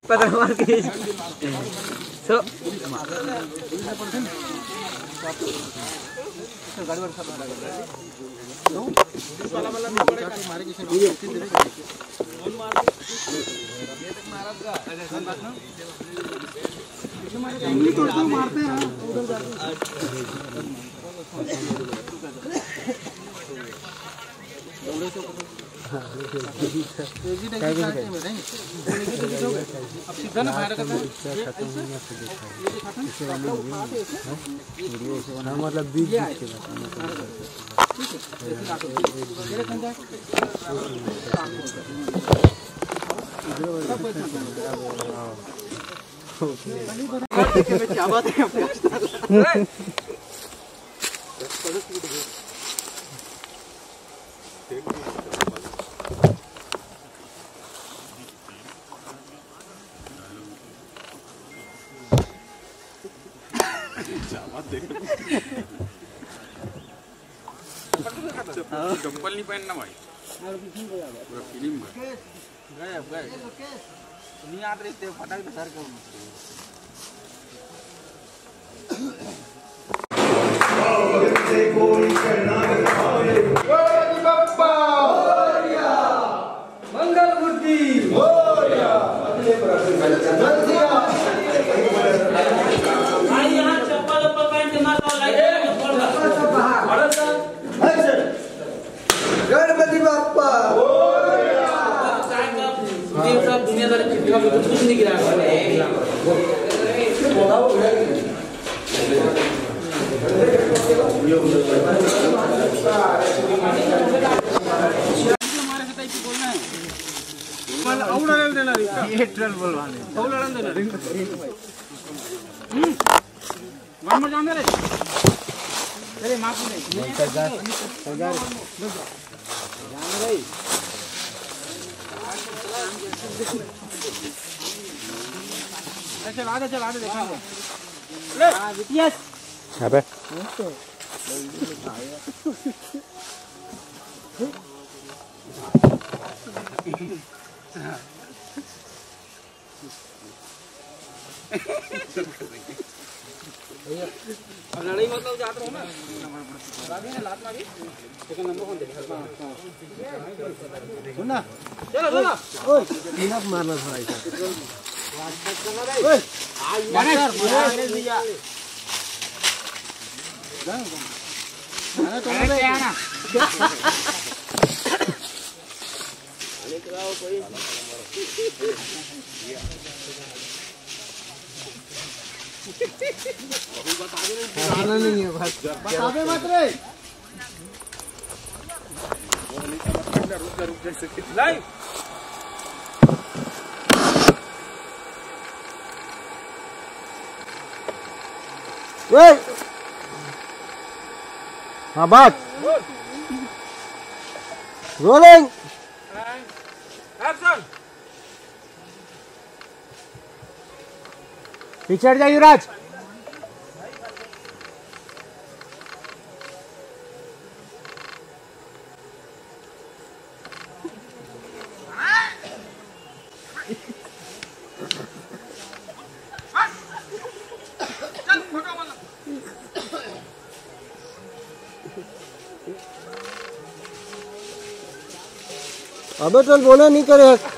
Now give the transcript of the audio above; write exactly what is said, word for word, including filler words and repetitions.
पकड़ मार के। So, हाँ, मतलब बीच बीच के। क्या बात है? चप्पल नहीं पहनना भाई, पूरा फिल्म है। गए, अब गए। नहीं आते रहते, फटाक से सर करूँ। मंगल मूर्ति। भाई, यहाँ चप्पल उप्पल पहन के ना लाओ, लाइट में फोड़ दो। गणपति बाप्पा। दुनिया सारा चिट्ठा में कुछ नहीं गिरा। ये ट्रेल बोलवाने। वन मोर जान दे रे। अरे माफ नहीं। चल आगे, चल आगे, देखा। यस। अबे। अब लड़ाई मतलब जात रहो ना। लात मारी। सुन ना। चलो, चलो। ओए, बिना मारना थोड़ा सा। ओए, मास्टर, मास्टर। अरे तो अरे क्या ना। नहीं है बस। बतावे मत रे। हाँ, बात। रोलिंग। Action। पीछे हट जा युवराज। अबे चल बोले नहीं करे।